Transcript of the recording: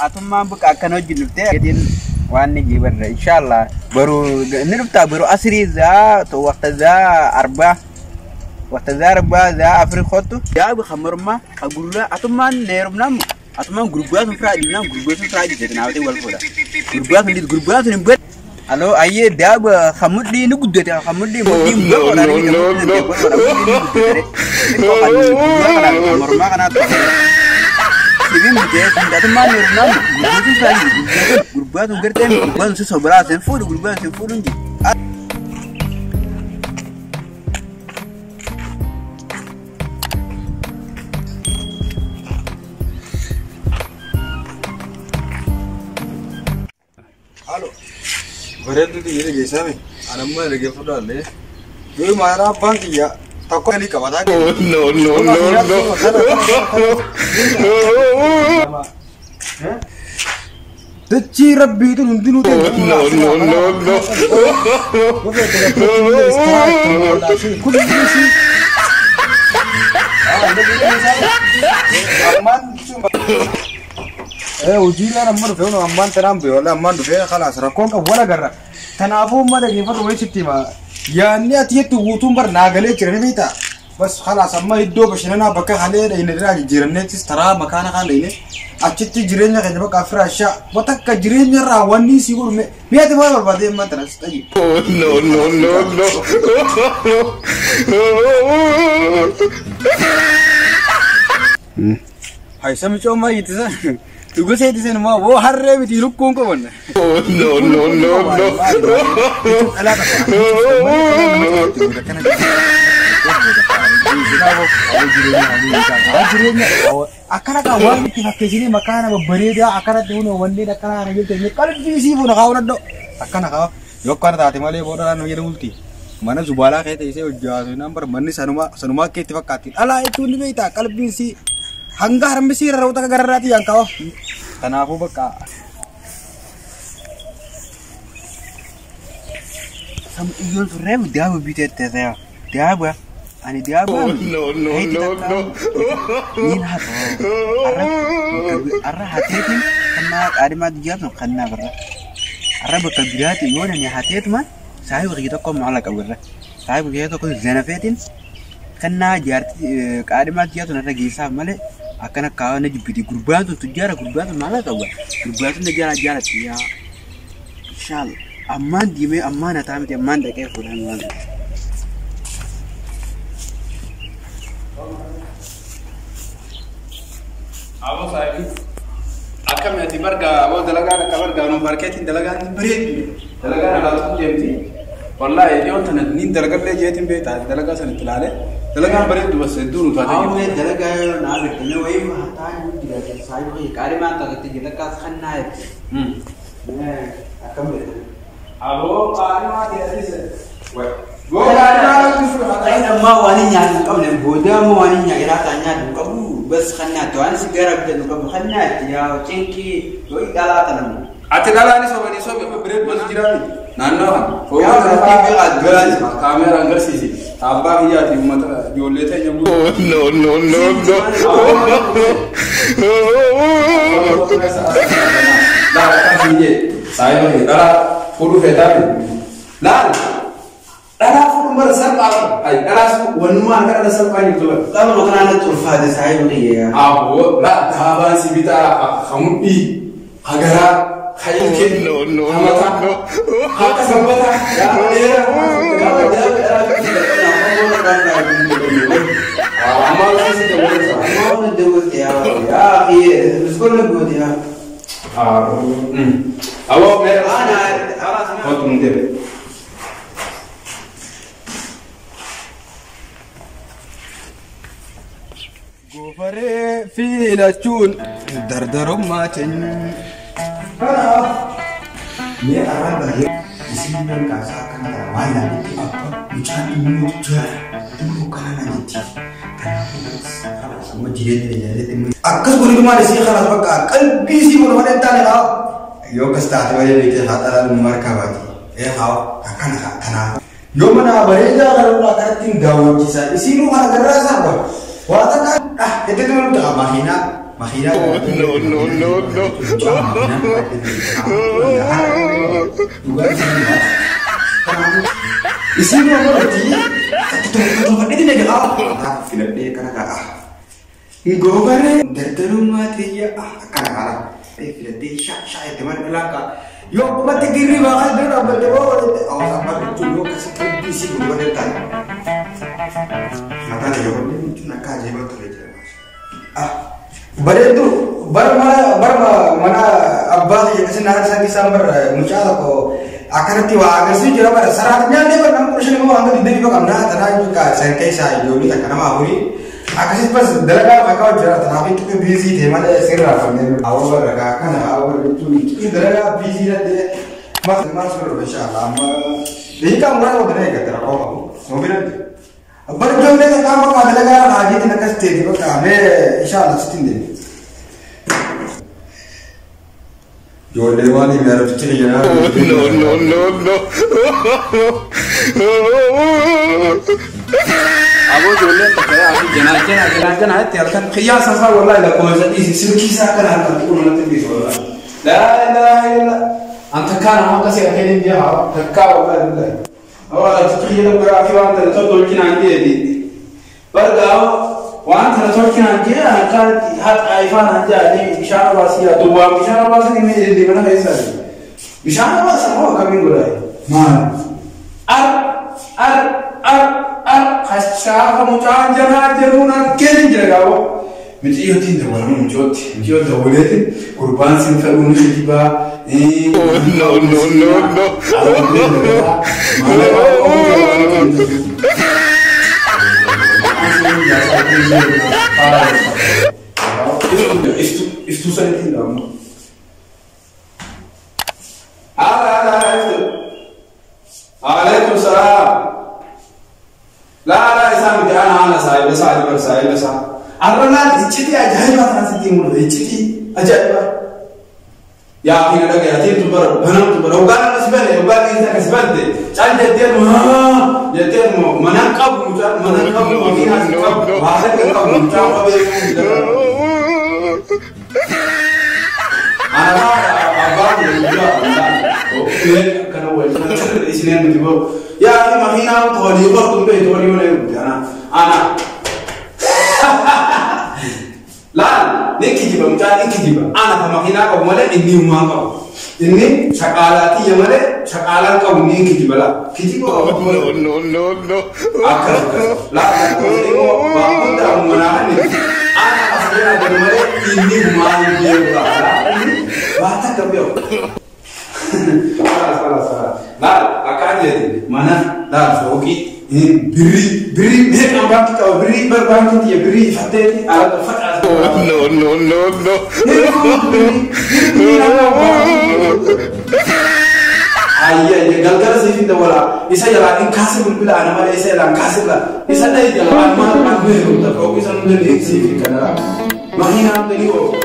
Atummaan bakka akkana hojii dhuftee gatiin waan ni jibarra inshallah baru ni dhuftaa baru asrii zaa to waqta zaa arbaa waqta zaa arbaa zaa afri khottu yaa khamarma khagurra atummaan neerumnam atumaan gurbaa sun firaa dhiibnaan gurbaa sun firaa dhiibte naawatee wal fuudha gurbaa sun dhiis gurbaa sun hin bad alo ayyee daaba khamuddi ni guddate khamuddi muddi No, no, no, no. Mormaa kanaa Sibin bitee atummaan neerumnam gurbaa sun firaa dhiibte gurbaa sun gartee gurbaa sun si sobiraa sen fuudhu gurbaa sun fuudhu hin jiru. Bareedduu xiyyeera geessame anamma erga fudhaalee yoo maaraa abbaan kiyya tokko galii qabataa No, no, no, no. Dachii rabbiituun hundinuu No, no, no, no. Hojiileen amma dhufe kun ammaan tanaan bu'e wala ammaan dhufe khalaas rakkoon qabu wala garra. Kanaafuu amma dhaggeeffatu wayii sitti hima. Yaanni ati jettu guutuun bar naagalee jira ni beektaa. Bas khalaas amma iddoo bashannanaa bakka halee dhayine irraa jijjiiranneettis taraa makaana kaan dhayine achitti jireenya keenya bakka afiraashaa bakka jireenya irraa wanni si godhu mi'a ati maal barbaadee ammaan tana si xayyi. No, no, no, no. Haysa micooma ittisa. Dhuga seetiseen immoo boo harree miti lukkuun qabanne. No, no, no, no. Akkana kaa waan itti fakkeessinee makaana babbareedaa akkanatti hunoo wanneen akkana kana jirtu qalbii isii fuuna kaa fudhadho. Akkana kaa yoo akkana taate malee booda naannoo jedhu bulti. Mana zubaalaa kee teessee hojjaatu naan bar manni sanumaa sanumaa akka itti fakkaatti. Dhalaa jechuun ni beektaa qalbiin isii hanga harmi isii irra akka gararraatti yaan kaa'u. Kanaafuu bakka Sam iyyoon sun reefu daaba biteette ta'e daaba ani daaba No, no, no, no. niin hata arra hateetiin kannaa qaadimaa guyyaa sun kannaa barra arra bakka biraati yoo nani hateetuma saahiba kiyya tokko maala qabu irra saahiba kiyya tokko zanafeetiin kannaa jaarti qaadimaa guyyaa sun irra geessaaf malee akkana kaawwa jibbiti gurbaan sun tujjaara gurbaan sun maala qabu gurbaan sun jaala jaalatti yaa inshallah ammaan diimee ammaan hataa miti ammaan dhaqee fuudhan waan Aboo saahibi akkami ati barga aboo dalagaan akka bargaanu markeetiin dalagaan ni bareeddu dalagaan alaatu deemti wallaahi dhiyoon tana niin dalagallee jeetiin beektaa dalagaa san itti ilaale dalagaan bareeddu bas hedduu nu taatee jirti. Awwee dalagaa yeroo naa beekame wayii hataa jira saahiba kiyya qaadimaan taatee jira akkas kannaa jette. Akkam beekame. Aboo qaalimaa ta'e Goo qaalimaa rabbi fudhata. Kan ammaa waan hin nyaannu hin qabne booda ammoo waan hin nyaannu nyaannu hin qabu bas kannaatti waan sigaaraa bitatu hin qabu kannaatti yaa cinqii yoo dhalaa tanamu. Ati dhalaanis sobanii sobe bareeddu as jiraami naannoo kana. Yaa rabbii beekaa Kaameeraan agarsiisi. Abbaa kiyyaati uummata ijoollee teenya guutuu. No, no, no, no. Laal akkasii jee saayiba kee dhalaa fuudhuu feetaami. Laal dhalaa fuudhuun bara salphaa ay dhalaas wannumaa harka dhala salphaa jirtu bara. Dhaluma kanaan natti ulfaate saahiba kiyya. Aboo laa daabaan si bitaa hamudhii hagaraa hayilkee No, no, no, hamataa no. haqa sabbataa yaa dheeraa. Gaafa daaba dhalaa bitatu Ammaa si dabalata. Ammaa waan dabalte yaa yaa kiyya biskoolli goote yaa. Aboo mee Ana kootu nu deebe. Goofaree filachuun dardarummaa keenya. Kanaaf mee arraa baay'ee isin nan kaasaa akkana ta'a waan ilaalletti abba mucaan inni jira inni kana na jetti. Kanaafuu khalaas amma jireenya ilaalletti akkas godhumaan isii khalaas bakka qalbii isii godhu malee hin taane haa yoo akkas taate malee beektee haa dhalaan markabaati. Ee haa akkana kanaaf yoo mana bareedaa garuu akkanatti hin daawwachiisa isiinuu kana garraa isaa waa takka itti tolu ta'a makiinaa Makiinaa. No, no, no, no. Isiin warratti tolfadheetiin eegalaa. Filadhee kana ka'a. Goofaree dardarummaa tiyya akkana ka'a. Filadhee shaa shaa itti mana dhalaa ka'a. Yoo akkumatti girri baaqaa iddoo dhaabbatte boo hawaasa abbaa jechuun yoo akkasii qalbii isii gurgurate taa'e. Mataan ijoollee jechuun akka ajaa'ibaa ture jira. Bareedduu bara mana abbaa kiyya akkasii naannoo isaan isaan bara mucaa tokko akkanatti waa agarsiisu jira bara saraati nyaannee bara nama 15 immoo hanga 20 qabnaa tanaa jechuudha san keessaa ijoollee takka nama afurii akkasitti bas dalagaa maqaa hojjeta tanaaf itti biizii ta'e malee sirraa fanneen awwa bara kana awwa jechuun dalagaa biizii dhattee maal maal sirra inshallah amma daqiiqaa muraasa wanta eeggata rakkoo qabu nu biratti. Bara ijoollee takka amma dalagaa haajiitiin akkas ta'e bakka mee inshallah sitti hin deebi. Ijoollee waan hin yaadatu jedhaa. No, no, no, no. Aboo ijoolleen takka yaa fi janaa janaa janaa janaa itti halkan qiyyaasa isaa wallahi lakkoofsa dhiisi silkii isaa kana halkan tuquu namatti dhiisu wallahi. Laa ilaaha illa an takkaa nama akkasii akkeen hin jiru takkaa wallahi billahi. Awwaala xiyya tokko yaa fi waan tana tolchinaan jeedi. Bargaa waan tana tolchinaan jee akkaan haqa ifaan hanjaa bishaan obaasii yaa duwwaa bishaan obaasii inni jedhi mana keessa. Bishaan obaasan hoo akkamiin godhaa? Maal? Ar ar ar ar kashaafa mucaan janaa jedhuun argeen jira gaawwa. Miciyootiin dawwalamu mucootti. Miciyoo dawwaleetiin gurbaan sin fedhuun kijibaa. No, no, no, no. Iftuu sanitti hin dhabamu. Haala haala haala iftuu. Alaikum salaam. Laa laa isaan miti ana ana saahiba saahiba saahiba saa. Arra laal iccitii ajaa'ibaa kana sitti mul'ata iccitii ajaa'ibaa. Yaa fi na dhagaya atiitu bara banamtu bara hoggaan akkas bane hoggaan dhiirri akkas bante caal jettee haa jettee mana qabu mucaan mana qabu makiinaa si qabu maallaqa qabu mucaan qabee Ana abbaan guddaa kana wal isineen miti boo yaa fi makiinaa toolii qortu hin beektu walii malee miti ana ana laal ni kijiba mucaan ni kijiba ana fa makiinaa qabu malee inni humnaan qabu inni shaqaalaa tiyya malee shaqaalaan qabu ni kijiba laa kijiba No, no, no, no. akkas akkas laal lakkoofsa immoo waa hunda manaa inni ana asirra jiru malee inni humnaan hin beeku laa inni waa takka beeku. Salah, salah, salah. Laal, akkaan jeeti mana laal fooqii birrii birrii meeqaan baankii qaba birrii bar baankii tiyya birrii ifatteeti ala facaasa. No, no, no, no. Ayya ayya galgala siif hin dawwala isa jalaa hin kaase bilbila ana malee isa jalaa hin kaase bila isa dhayi jalaa maal maal beeku fooqii san hunda ni siif hin kana makiinaa hunda ni oofu.